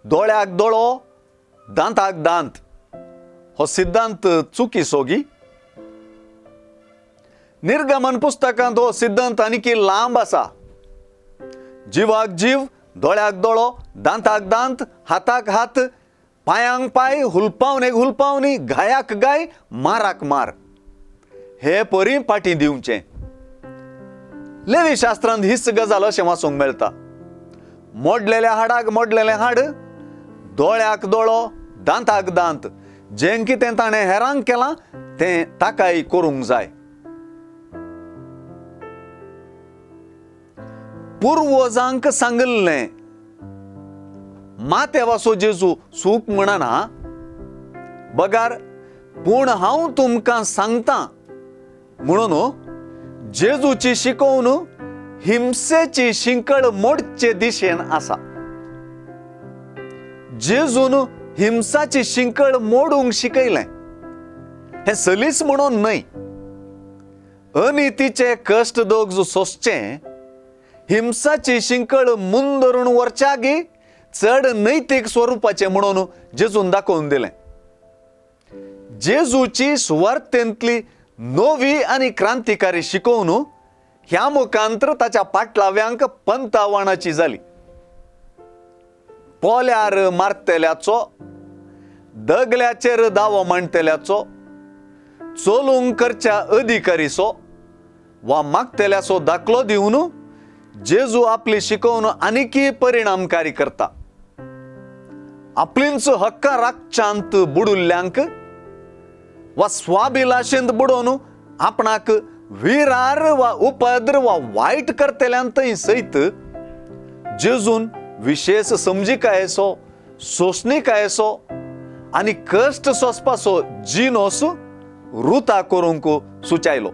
दोळ्याक दोळो, दांताक दांत हो सिद्धांत चुकीचो गी? निर्गमन पुस्तकांत हो सिद्धांत आनीकी लांब आसा. जिवाक जीव, दोळ्याक दोळो, दांताक दांत, हाताक हात, पांयांक पांय, हुलपावणेक हुलपावणी, घायाक गाय, माराक मार, हे परी पाटी दिवचें. लेवी शास्त्रांत हीच गजाल अशें वाचूंक मेळटा. मोडलेल्या हाडाक मोडलेलें हाड, दोळ्याक दोळो, दांताक दांत, जें कितें ताणें हेरांक केलां तें ताकाय करूंक जाय. पुर्वजांक सांगिल्लें मातेवासो जेजू चूक म्हणना बगार, पूण हांव तुमकां सांगता म्हणून जेजूची शिकोवन हिंसेची शिंकळ मोडचे दिशेन आसा. जेजून हिंसाची शिंकळ मोडूंक शिकयलें हें सलीस म्हणून न्हय. अनितीचे कश्ट दोग सोंसचे, हिंसाची शिंकळ मुंदरून व्हरच्यागी चड नैतीक स्वरुपाचें म्हणून जेजून दाखोवन दिलें. जेजूची सुवार्थेंतली नवी आनी क्रांतिकारी शिकोवन ह्या मुखांतर ताच्या पाटलाव्यांक पंतावणाची जाली. पोल्यार मारतल्याचो, दगल्याचेर दावो मांडटल्याचो, चलूंक करच्या अधिकारीचो वा मागतल्याचो दाखलो दिवन जेजू आपली शिकोवन आनीकी परिणामकारी करता. आपलींच हक्कां राखच्यांत बुडुल्ल्यांक वा स्वाभिलाशेंत बुडोवन आपणाक विरार वा उपद्र वा वायट करतल्यांत थंय सयत जेजून विशेश समजिकायेचो, सोंसणिकायेचो आनी कश्ट सोंसपाचो जिनोस रुता करूंक सुचायलो.